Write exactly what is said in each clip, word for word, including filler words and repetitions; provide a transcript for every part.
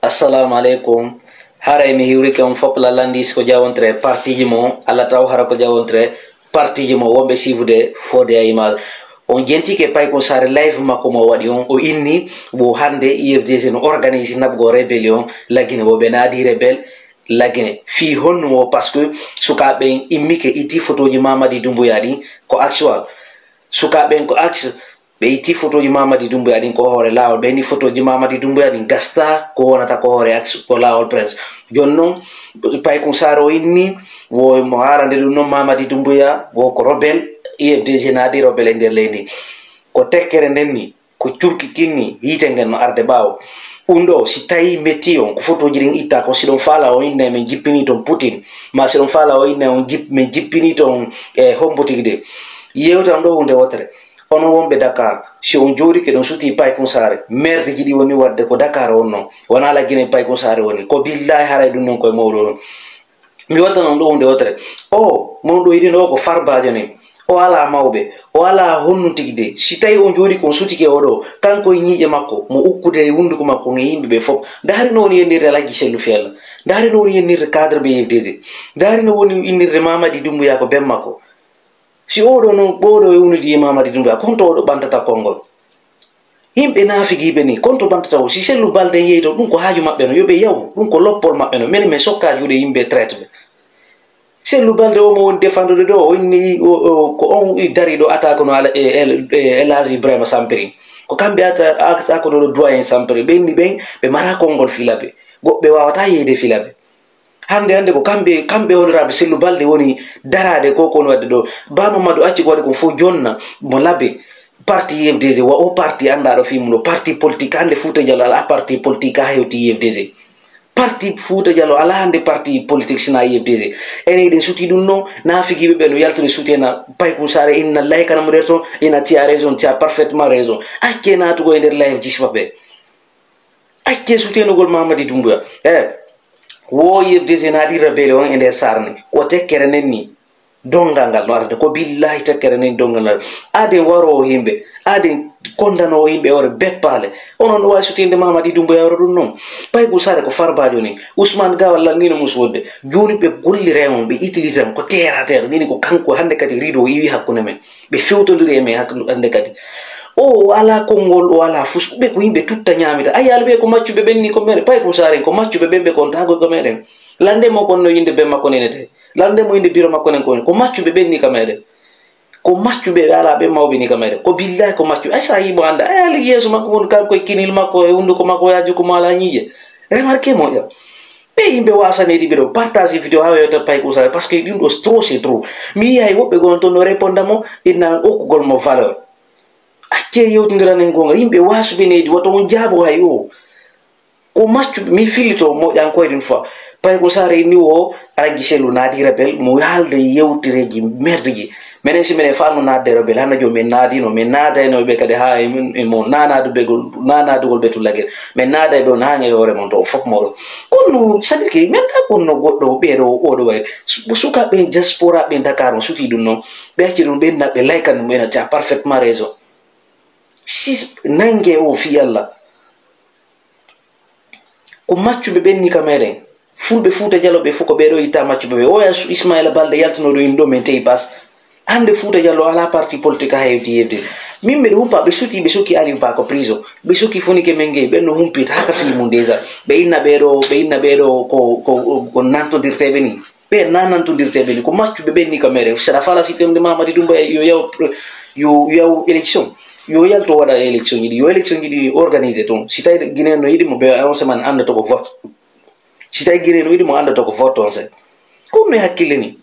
Assalamu aleykum. Haray mi hiwrike on fof lalandis ko jawontre partiji mo, Allah taw hara ko jawontre partiji mo wonɓe sifude fode a image. On jentike Paykun Sare live makko mo waɗi on, o inni wo hannde U F D C no organise naɓgo rébellion Lagine, wo ɓe naadi rebel Lagine. Fii honno wo? Parce que sukaaɓe ɓen immike itti fotoji Mamadi Doumbouya ɗin ko actual. Sukaaɓe ɓen ko axe ɓe itti fotoji Mamadi Doumbouya ɗin ko hoore laawol. Ɓe inni fotoji Mamadi Doumbouya ɗin gasta ko wonata ko hoore axe ko laawol prince. Jooni non Paykun Sare o inni wo mo haalande ɗum non Mamadi Doumbouya wo ko rebel, U F D C naadi rebel e nder leydi. Ko tekkere nden ni, ko curki kinni, yiite ngen no arde ɓaawo. Ɗum ɗo, si tawi metti on, ko fotoji ɗin itta ko, si ɗon faala o inna men jippini ton Putin, ma si ɗon faala o inna on jip-, men jippini ton e hombo tigi de. Yewtan ɗo hunde wotere. Onon wonɓe Dakar, si on jooɗike ɗon suti Paykun Sare, merde ji ɗi woni wadde ko Dakar on non. Wona Lagine Paykun Sare woni. Ko billahi haray ɗum non koye mawɗo on. Mi watta non ɗo hunde wotere. O, mawɗo yiɗi ɗo ko Farbajo nen. O ala mawɓe. O ala honnun tigi de. Si tawi on jooɗi kon sutike o ɗo, kanko e ñiiƴe makko, mo ukkude e hunduko makko e yimɓe ɓe fof. Ndaari no woni yennirde Alhaji Sellu Fiyalla. Ndaari no woni yennirde cadre ɓe U F D C. Ndaari no woni innirde Mamadi Doumbouya ko ben makko. Si oɗo non, ɓoɗo e unidi e Mamadi Doumbouya, konto oɗo ɓantata konngol. Yimɓe naafigiiɓe ni, konto ɓantata o? Si Sellu Balde yeeyto, ɗum ko haaju maɓɓe no, yo ɓe yaw, ɗum ko loppol maɓɓe no. Minen, min sokka juuɗe yimɓe traite ɓe. Sellu Balde o mo woni defandude ɗo, o inni, o, o, ko on i dari ɗo attaque no ala, e, e, e El Hadji Ibrahima Sampiri. Ko kamɓe ata-, attaque ɗo, ɗo doyen Sampiri. Ɓe inni ɓen, ɓe mara konngol fii labbe. Goɗɓe waawata yeeyde fii labbe. Hannde, hannde ko kamɓe, kamɓe honorable Sellu Balde woni daraade ko, ko woni waɗde ɗo. Ba Mamadou acci ko waɗi kon fof jonna mo labbe. Parti U F D C, wa o parti anndaɗo fii mum ɗo, parti politique, hannde Fouta Diallo ala parti politique ka hewti U F D C. Parti Fouta Diallo ala hannde parti politique sina U F D C. Enen eɗen suti ɗum non, naafigiiɓe ɓe no yaltiri suti ena Paykun Sare, ina laykana mo nder ton, ina tiya raison, tiya parfaitement raison. Acce naatugo e nder live ji sifa ɓe. Acce sutenugol Mamadi Doumbouya. Eh, wo U F D C naadi rebelle on e nder Sarne. Ko tekkere nen ni. Dongal ngal no arde. Ko billahi tekkere nen dongal ngal. Aden waro o yimɓe. Aden kondano o yimɓe ore beppaale. Onon no wawi sutinde Mamadi Doumbouya oro ɗum non. Paykun Sare ko Farbajo ni. Ousmane Gawal lan ni no mus wodde. Joni ɓe gollira e mon, ɓe utilise mo ko terre à terre. Nini ko kanko hannde kadi rideau o iwi hakkunde men. Ɓe fewtondiri e men hakkunde hannde kadi. O, o ala konngol, o ala fus. Ɓe ko yimɓe tutta ñaamita. A yaali ɓe ko maccuɓe ɓen ni ko meɗen. Paykun Sare en ko maccuɓe ɓen ɓe kontago ko meɗen. Lande mo kon no innde ben makko nenete. Lande mo innde biro makko nen ko, ko maccuɓe ɓen ni ka meɗen. Ko maccuɓe ɓe ala ɓen mawɓe ni ka meɗen. Ko billahi ko maccuɓe. Ay sa yimo anda. Ay ali yeeso makko kon kanko e kinil makko e hunduko makko e ajuko mo ala ñiiƴe. Remarqué mo ƴam. Ɓe yimɓe wasanedi ɓe ɗo partage vidéo ha wewta Paykun Sare parce que ɗum ɗo trop c'est trop. Mi yiyay woɓɓe gon ton no réponda mo inna okkugol mo valeur. Acce yewtidiranen gonga yimɓe wasuɓe nedi wata on jaabo hay o. Ko maccuɓe mi fillito moƴƴan koye ɗum fa. Paykun Sare ni o Alhaji Sellu naadi rebel mo haalde yewtireji merdeji. Menen si menen fanno naatde rebel hannde joni min naadino, min naadayno ɓe kadi ha e min, e mo naanaadu begol, naanaadugol ɓe to Lagine. Min naada e ɓe on haŋe e hoore mon to fof moɗon. Kono c'est-à-dire que min da kono goɗɗo ɓeeɗo oɗo wayi. Su-, sukaaɓe diaspora ɓe Dakar on suti ɗum non. Ɓe acci ɗum ɓe naɓɓe laykan ɗum ɓe natti a parfaitement raison. Si nange o fi Allah. Ko maccuɓe ɓen ni ka meɗen. Fulɓe Fuuta Jaloo ɓe fof ko ɓeeɗo itta maccuɓe ɓe. Oya Ismaila Balde yaltinoɗo in ɗo min teyi bas. Hannde Fuuta Jaloo ala parti politique ha hewti yewde. Min mbeɗa humpa ɓe suti, ɓe sukki Aliou Ba ko prison. Ɓe sukki Fonike Mengue, ɓen no humpi taka fii mum déjà. Ɓe inna ɓeeɗo, ɓe inna ɓeeɗo ko, ko, ko nantodirteɓe ni. Ɓe nanantodirteɓe ni, ko maccuɓe ɓen ni ka meɗen. Saɗa fala si temde Mamadi Doumbouya yo yaw, yo, yo yaw élection. Yo yalto waɗa élection ji ɗi. Yo élection ji ɗi organisé toon. Si tawi Guinée no yiɗi mo, ɓe on semaine annda to ko vote. Si tawi Guinée no yiɗi mo, annda to ko vote on se. Ko mi hakkille ni.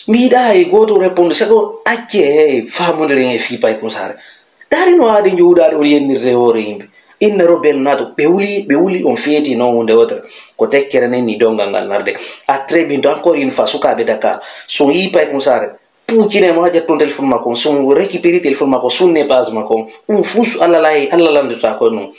Mi yiɗa hay gooto répondre, sago acce he famondere he fii Paykun Sare. Dari no aade jowɗaade on yennirde hoore yimɓe. Inna rebel nato, ɓe wuli, ɓe wuli on feeti noon hunde wotere. Ko tekkere nen ni dongal ngal narde. À très bientôt, encore une fois, sukaaɓe Dakar. So on yii Paykun Sare, puucine mo ha ƴetton téléphone makko on. So on récupéré téléphone makko, sunne page makko on. Ɗum fuu so Allah laayi, Allah lanndata ko noon.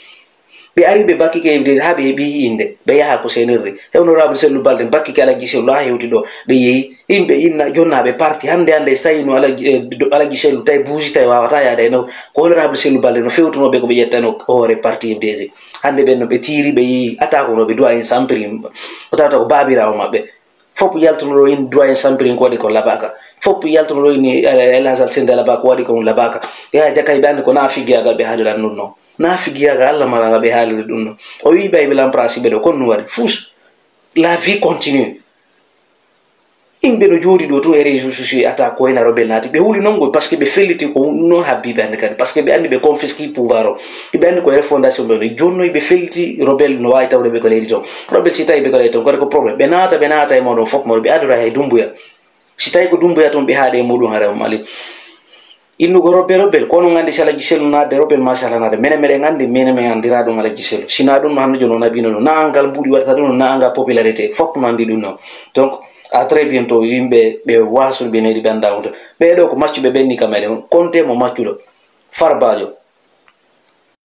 Ɓe ari ɓe bakkike yimde haa ɓe heɓi innde, ɓe yaha ko seenirde. E honorable Sellu Balde bakkike Alhaji Sellu haa hewti ɗo, ɓe yehi. Yimɓe inna jonnaaɓe parti hannde hannde, so tawii no Alhaji, eh, do-, Alhaji Sellu tawi buusi tawi waawataa yahde e no, ko honorable Sellu Balde no fewtunoo ɓe ko ɓe ƴettano hoore parti F D S. Hannde ɓen no ɓe tiiri, ɓe yehi attaque no ɓe doyen Sampiri, o tawata ko baabiraawo maɓɓe. Fof yaltuno ɗo in doyen Sampiri ko waɗi kon labaka. Fof yaltuno ɗo in, eh, El Hadj Sende Laba ko waɗi kon labaka. Yaya Jakay ɓe anndi ko na figiyaagal ɓe haaliran ɗum no. Na figiyaagal Allah mara nga ɓe haaliri ɗum no. O wi ɓay ɓe lamprasi ɓe ɗo kon no waɗi. Fus. La vie continue. Yimɓe no jooɗi ɗo tun e réseaux sociaux, ata ko ena Robel naati. Ɓe huli non ngol parce que ɓe felliti ko non habbiɓe hannde kadi. Parce que ɓe anndi ɓe confisque pouvoir o. Ɓe anndi ko e refondation ɓe woni. Jooni noon ɓe felliti Robel no waawi tawde ɓe ko leydi toon. Robel si tawi ɓe ko leydi toon, kadi ko problème. Ɓe naata, ɓe naata e mawɗo fof mawɗo, ɓe adora hay Dumbuya. Si tawi ko Dumbuya toon ɓe haaɗe e muɗum hara Mali. Innugo Robel, Robel, kono nganndi si Alhaji Sellu naatde, Robel ma si Alhaji naatde. Minen meɗen anndi, minen min anndira ɗum Alhaji Sellu. Si na ɗum no hannde jooni o naɓino ɗum. Na angal mbuɗi waɗata ɗum, na angal popularité. Fof no anndi ɗum noon. Donc, à très bientôt, yimɓe ɓe waasun ɓe neydi ɓe annda hunde. Ɓee ɗo ko maccuɓe ɓenni kam meɗen. Konte mo maccuɗo. Farbajo.